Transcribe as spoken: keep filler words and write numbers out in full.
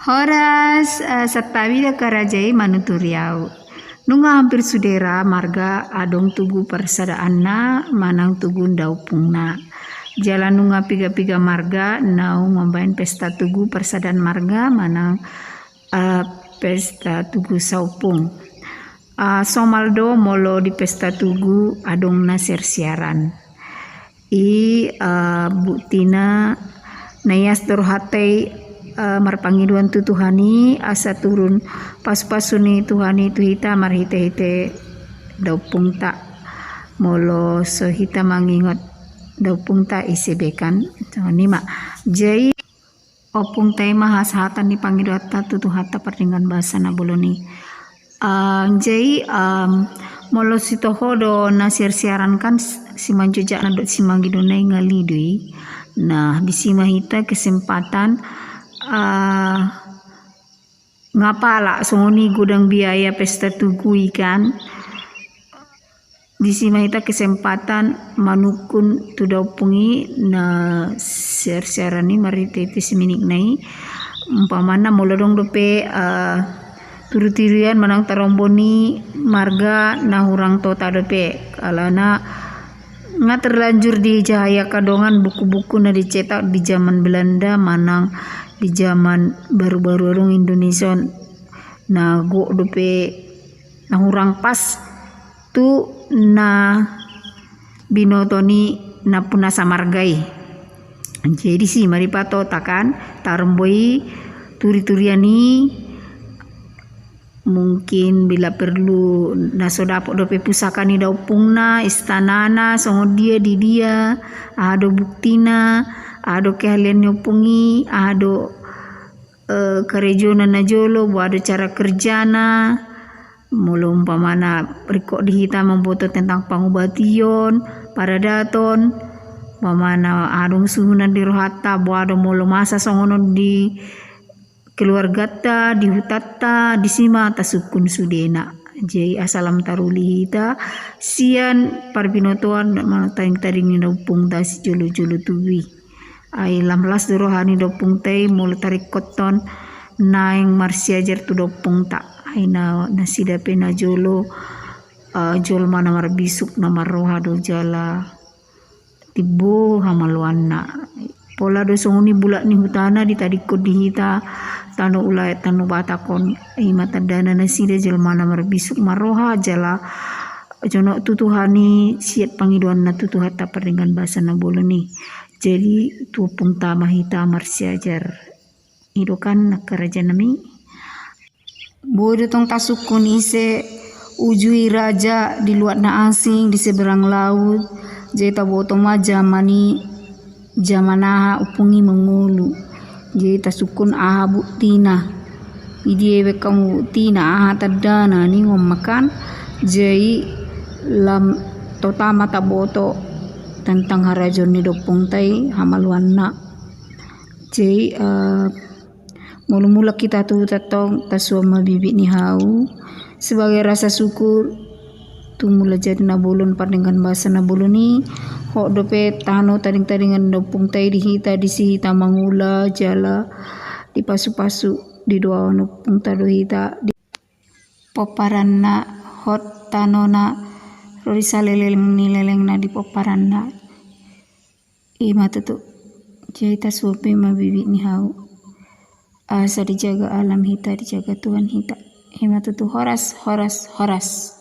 Horas, eh, santabi da karaja i manuturi au. Nunga hampir sude ra marga adong tugu parsadaanna manang tugu daompungna. Jala nunga piga-piga marga naung mambaen pesta tugu parsadaan marga manang, eh, pesta tugu saompung. Eh, somal do molo di pesta tugu adong na siar-siaran. I, eh, buktina na ias do rohanta i, eh, marpangidoan tu Tuhan i asa turun pasu-pasu ni Tuhan i tu hita marhite-hite daompungta. Molo so hita mangingot daompungta ise be kan. Songon i ma. Jadi ompungta i ma hasahatan ni pangidoanta tu Tuhanta pardenggan basa na bolon i. Eh, jadi, em, molo sitoho do na siar-siaran kan s-, simanjojakna dohot simanggidona i ngali do i. Nah, disi ma hita kesempatan, eh, nga pala songon i godang biaya pesta tugu i kan. Disi ma hita kesempatan manungkun tu daompung i na siar-siaran i marhite-hite siminitna i. Umpamana molo adong dope, eh, turi-turian manang tarombo ni marga na hurang tota dope. Alana nga terlanjur dijaha i angka dongan buku-buku na dicetak di zaman Belanda manang di zaman baru-baru adong Indonesia on. Na gok dope na hurang pas tu na binoto ni nampuna samarga i. Jadi disi ma dipatota kan, tarombo i, turi-turian i, mungkin bila perlu na so dapot dope pusaka ni daompungna, istanana, songon dia di dia, aha do buktina, aha do keahlian ni ompung i, aha do, eh, karejona na jolo, boha do cara kerjana, molo umpamana ringkot di hita mamboto tentang pangubation, paradaton, umpamana adong suhunan di rohanta, boha do molo masa songon on di keluarganta, di hutanta, disi ma tasungkun sudena. Jadi asa lam taruli hita sian parbinotoan manang tading-tading ni daompungta sijolo-jolo tubu i. Ai lam las do roha ni daompungta i molo taringkothon naeng marsiajar tu daompungta. Ai na, nasida pe na jolo, eh, jolma na marbisuk na marroha do jala timbo hamaluanna. Pola do songon i bulak ni hutana ditadingkon di hita tano Ulaon, tano Batak on. I ma tandana nasida jolma na marbisuk marroha jala jonok tu Tuhan i siat pangidoanna tu Tuhanta pardenggan basa na bolon i. Jadi tu ompungta ma hita marsiajar. I do kan na karaja nami. Boi do tong tasungkun ise uju i raja di luat na asing di seberang laut. Jadi taboto ma jaman i, jaman aha ompung i mangolu. Jadi tasungkun aha buktina. Idia ibaen hamu buktina, aha tandana, ningon ma kan. Jadi lam tota ma taboto tentang harajaon ni daompungta i hamaluanna. Jadi, eh, molo mulak hita tu huta tong, tasuan ma bibit ni hau sebagai rasa syukur tu Mulajadi na bolon pardenggan basa na bolon i. Hot dope tano tading-tadingan ni ompungta i di hita, disi hita mangula jala dipasu-pasu, didoaon ompungta do hita di pomparanna, hot tanona ro di saleleng ni lelengna di pomparanna. I ma tutu. Jadi tasuan pe ma bibit ni hau asa dijaga alam hita, dijaga Tuhan hita. I ma tutu, horas, horas, horas.